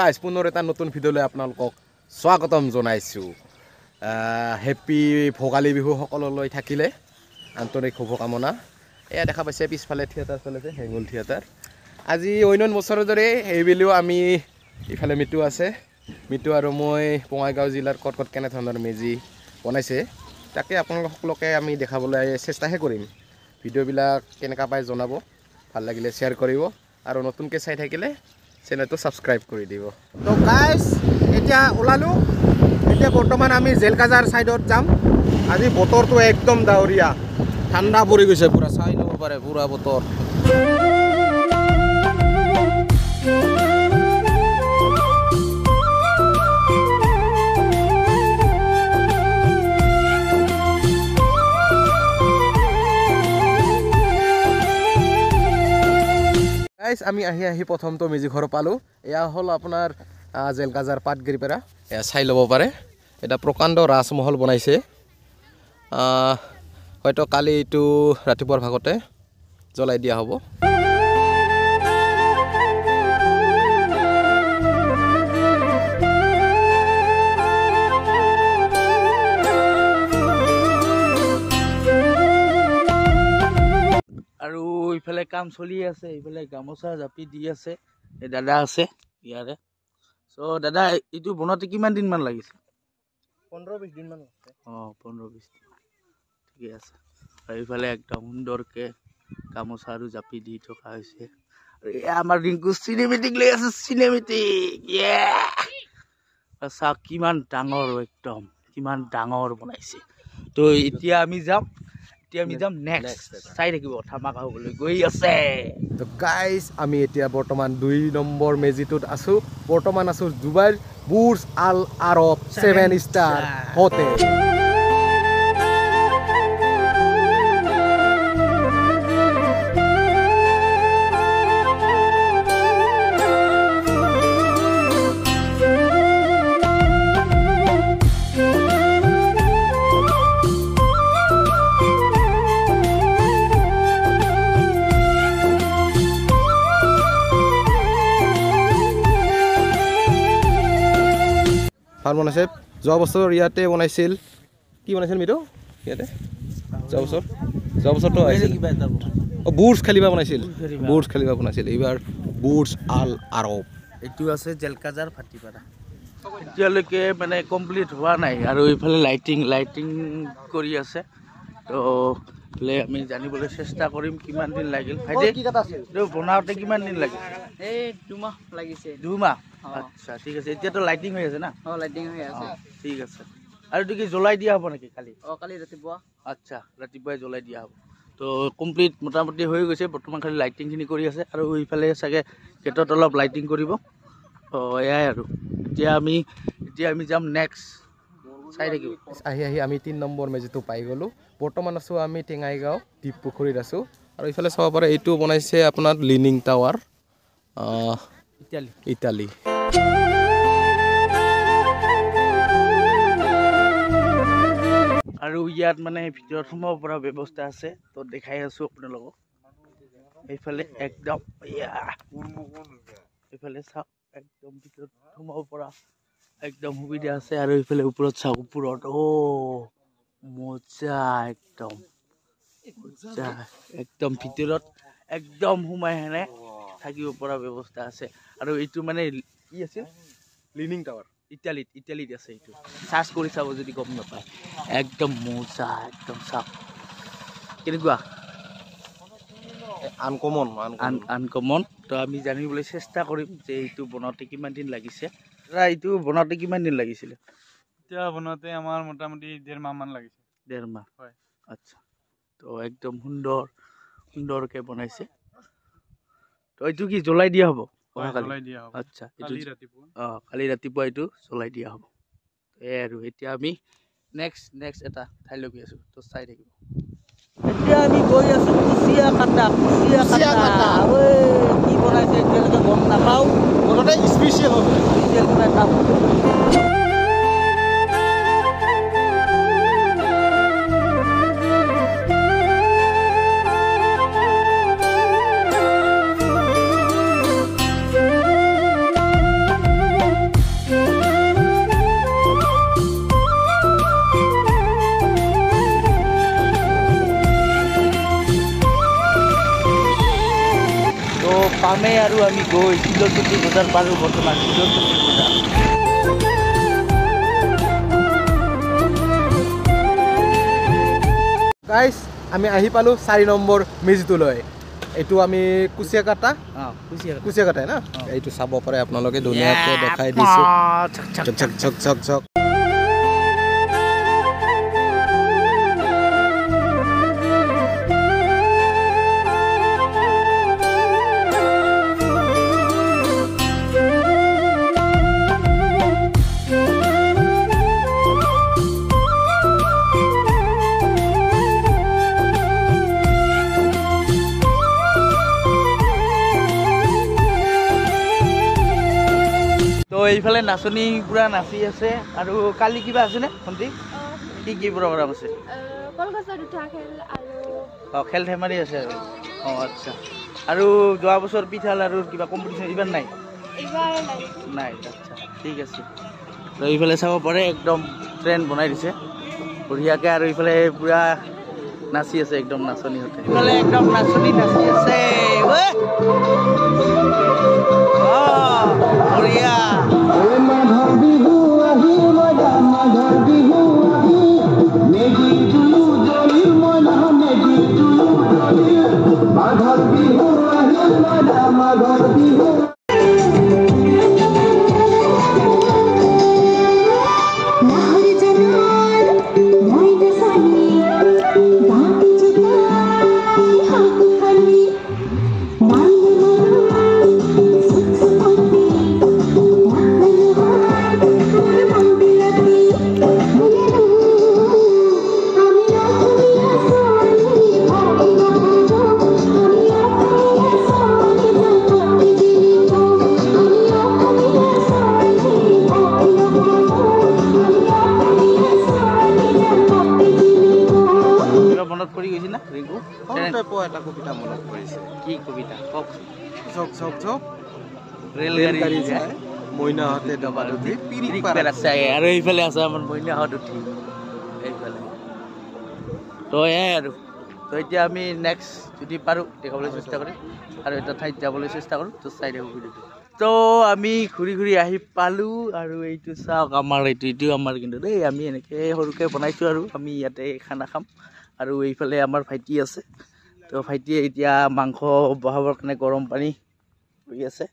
Guys, পুনৰ এটা নতুন ভিডিঅ'লৈ আপোনালোকক স্বাগতম জনাইছোঁ। হেপী ভোগালী বিহু সকলোলৈ থাকিলে আন্তৰিক শুভকামনা। এয়া দেখা পাইছে পিছফালে থিয়েটাৰ চলিছে, হেঙুল থিয়েটাৰ। আজি অন্য বছৰৰ দৰে এইবেলিও আমি ইফালে মিটু আছে, মিটু আৰু মই বঙাইগাঁও জিলাৰ ক'ত ক'ত কেনেধৰণৰ মেজি বনাইছে তাকে আপোনালোক সকলোকে আমি দেখাবলৈ চেষ্টাহে কৰিম। ভিডিঅ'বিলাক কেনেকুৱা পাই জনাব, ভাল লাগিলে শ্বেয়াৰ কৰিব আৰু নতুনকৈ চাই থাকিলে চেনেলটো ছাবস্ক্ৰাইব কৰি দিব। তো গাইজ, এতিয়া ওলালোঁ, এতিয়া বৰ্তমান আমি জেলকাজাৰ ছাইডত যাম। আজি বতৰটো একদম ডাৱৰীয়া, ঠাণ্ডা পৰি গৈছে পূৰা, চাই ল'ব পাৰে পূৰা বতৰ। আমি আহি আহি প্ৰথমটো মেজি ঘৰ পালোঁ। এয়া হ'ল আপোনাৰ জেলকাজাৰ পাটগিৰিপাৰা, এয়া চাই ল'ব পাৰে। এটা প্ৰকাণ্ড ৰাজমহল বনাইছে, হয়তো কালি এইটো ৰাতিপুৱাৰ ভাগতে জ্বলাই দিয়া হ'ব। আৰু ইফালে কাম চলি আছে, ইফালে গামোচা জাপি দি আছে, এই দাদা আছে ইয়াৰে। চ' দাদা, এইটো বনাওঁতে কিমান দিনমান লাগিছে? 15-20 দিনমান লাগিছে। অঁ, 15-20 দিন, ঠিকে আছে। আৰু ইফালে একদম সুন্দৰকৈ গামোচা আৰু জাপি দি থকা হৈছে। আৰু এয়া আমাৰ ৰিংকু চিনেমেটিক লৈ আছে, চিনেমেটিক। চাওক কিমান ডাঙৰ, একদম কিমান ডাঙৰ বনাইছে। তো এতিয়া আমি যাম, এতিয়া আমি যাম নেক্সট, চাই থাকিব, ধামাকা হ'বলৈ গৈ আছে। তো গাইজ, আমি এতিয়া বৰ্তমান 2 নম্বৰ মেজিটোত আছোঁ। বৰ্তমান আছোঁ ডুবাইৰ বুৰ্জ আল আৰব 7 ষ্টাৰ হোটেল। ভাল বনাইছে। যোৱা বছৰ ইয়াতে বনাইছিল, কি বনাইছিল মিটু ইয়াতে যোৱা বছৰটো আহিছিল, অঁ বুৰ্জ খালিফা বনাইছিল, বুৰ্জ খালিফা বনাইছিল। এইবাৰ বুৰ্জ আল আৰব। এইটো আছে জেলকাজাৰ ভাটিপাৰা। এতিয়ালৈকে মানে কমপ্লিট হোৱা নাই আৰু এইফালে লাইটিং লাইটিং কৰি আছে। তো আমি জানিবলৈ চেষ্টা কৰিম কিমান দিন লাগিল। ভাইটি, এইটো বনাওঁতে কিমান দিন লাগিছে? এই 2 মাহ লাগিছে। 2 মাহ? আচ্ছা, ঠিক আছে। এতিয়াতো লাইটিং হৈ আছে না? অঁ, লাইটিং হৈ আছে। ঠিক আছে। আৰু এইটো কি জ্বলাই দিয়া হ'ব নেকি কালি? অঁ, কালি ৰাতিপুৱা। আচ্ছা, ৰাতিপুৱাই জ্বলাই দিয়া হ'ব। তো কমপ্লিট মোটামুটি হৈ গৈছে, বৰ্তমান খালি লাইটিংখিনি কৰি আছে। আৰু ইফালে চাগে গেটত অলপ লাইটিং কৰিব। অঁ, এয়াই আৰু। এতিয়া আমি যাম নেক্সট, চাই থাকিব। আহি আহি আমি 3 নম্বৰ মেজিটো পাই গ'লোঁ। বৰ্তমান আছোঁ আমি টেঙাইগাঁও দ্বীপ পুখুৰীত আছোঁ। আৰু ইফালে চাব পাৰে এইটো বনাইছে আপোনাৰ লিনিং টাৱাৰ, ইটালী। আৰু ইয়াত মানে ভিতৰত সোমাব পৰা ব্যৱস্থা আছে, তো দেখাই আছোঁ আপোনালোকক। এইফালে একদম এইফালে চাওক, একদম ভিতৰত সোমাব পৰা একদম সুবিধা আছে। আৰু এইফালে ওপৰত চাওক, ওপৰত অ' মজা, একদম মজা, একদম ভিতৰত একদম সোমাই সেনে থাকিব পৰা ব্যৱস্থা আছে। আৰু এইটো মানে কি আছিল? লিনিং টাৱাৰ, ইটালীত, ইটালীত আছে। এইটো চাৰ্চ কৰি চাব যদি গম নাপায়। একদম মজা, একদম চাওক কেনেকুৱা আনকমন, আনকমন। তো আমি জানিবলৈ চেষ্টা কৰিম যে এইটো বনাওঁতে কিমান দিন লাগিছে। দাদা, এইটো বনাওঁতে কিমান দিন লাগিছিলে? এতিয়া বনাওঁতে আমাৰ মোটামুটি 1.5 মাহমান লাগিছে। 1.5 মাহ? হয়। আচ্ছা, তো একদম সুন্দৰ সুন্দৰকৈ বনাইছে। তো এইটো কি জ্বলাই দিয়া হ'ব? আচ্ছা, এইটো অঁ, কালি ৰাতিপুৱা এইটো জ্বলাই দিয়া হ'ব। এই আৰু এতিয়া আমি নেক্সট নেক্সট এটা ঠাইলৈ গৈ আছোঁ, তো চাই থাকিব। এতিয়া আমি গৈ আছোঁ কুচিয়া কাটা, কুচিয়া কাটা। কি বনাইছে এতিয়ালৈকে গম নাপাওঁ, মুঠতে স্পেচিয়েল হ'ব, স্পেচিয়েল কিবা এটা হ'ব। আৰু আমি গৈ শিলচুটি বজাৰ পালোঁ। বৰ্তমান শিলচুটি বজাৰ গাইছ আমি আহি পালোঁ 4 নম্বৰ মেজিটোলৈ। এইটো আমি কুচিয়াকাটা, কুচিয়াকাটাই না, এইটো চাব পাৰে আপোনালোকে, ধুনীয়াকৈ দেখাই দিছোঁ। ঝক ঝক ঝক ঝক। এইফালে নাচনী পুৰা নাচি আছে। আৰু কালি কিবা আছেনে ভণ্টি? কি কি প্ৰগ্ৰাম আছে? অঁ, খেল ধেমালি আছে আৰু। অঁ আচ্ছা। আৰু যোৱা বছৰ পিঠা লাড়ুৰ কিবা কম্পিটিশ্যন এইবাৰ নাই? নাই, আচ্ছা ঠিক আছে। তো এইফালে চাব পাৰে একদম ট্ৰেন বনাই দিছে বঢ়িয়াকৈ। আৰু এইফালে পুৰা নাচি আছে একদম নাচনীহঁতে। এইফালে একদম নাচনী নাচি আছে, বঢ়িয়া। এটা কবিতা মনত পৰিছে। কি কবিতা কওকচোন? ঝক ঝক ঝক ৰেলগাড়ী যায়, মইনাহঁতে দবাত উঠি পিৰিক আছে। আৰু এইফালে আছে আমাৰ মইনাহঁত উঠি এইফালে। তো এয়াই আৰু। তো এতিয়া আমি নেক্সট যদি পাৰোঁ দেখাবলৈ চেষ্টা কৰিম আৰু এটা ঠাইত যাবলৈ চেষ্টা কৰোঁ। তো চাই থাকোঁ ভিডিঅ'টো। তো আমি ঘূৰি ঘূৰি আহি পালোঁ। আৰু এইটো চাওক আমাৰ এইটো আমাৰ কিন্তু দেই, আমি এনেকৈ সৰুকৈ বনাইছোঁ আৰু আমি ইয়াতে খানা খাম। আৰু এইফালে আমাৰ ভাইটি আছে। তো ভাইটিয়ে এতিয়া মাংস বহাবৰ কাৰণে গৰম পানী কৰি আছে।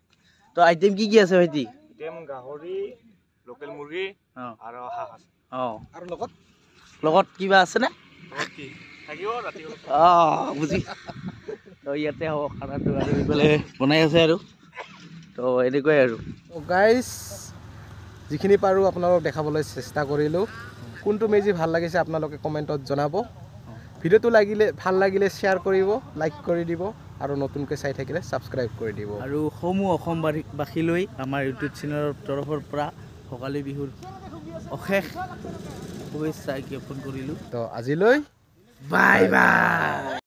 তো আইটেম কি কি আছে ভাইটি? আইটেম গাহৰি, লোকেল মুৰ্গী আৰু হাঁহ আছে। অঁ, আৰু লগত লগত কিবা আছেনে? থাকিব ৰাতি। অঁ বুজি। তো ইয়াতে হ'ব খানাটো। আৰু এইফালে বনাই আছে আৰু। তো এনেকুৱাই আৰু। গাইজ যিখিনি পাৰোঁ আপোনালোকক দেখাবলৈ চেষ্টা কৰিলোঁ। কোনটো মেজি ভাল লাগিছে আপোনালোকে কমেণ্টত জনাব। ভিডিঅ'টো লাগিলে ভাল লাগিলে শ্বেয়াৰ কৰিব, লাইক কৰি দিব আৰু নতুনকৈ চাই থাকিলে ছাবস্ক্ৰাইব কৰি দিব। আৰু সমূহ অসমবাসীলৈ আমাৰ ইউটিউব চেনেলৰ তৰফৰ পৰা ভোগালী বিহুৰ অশেষ শুভেচ্ছা জ্ঞাপন কৰিলোঁ। তো আজিলৈ বাই বাই।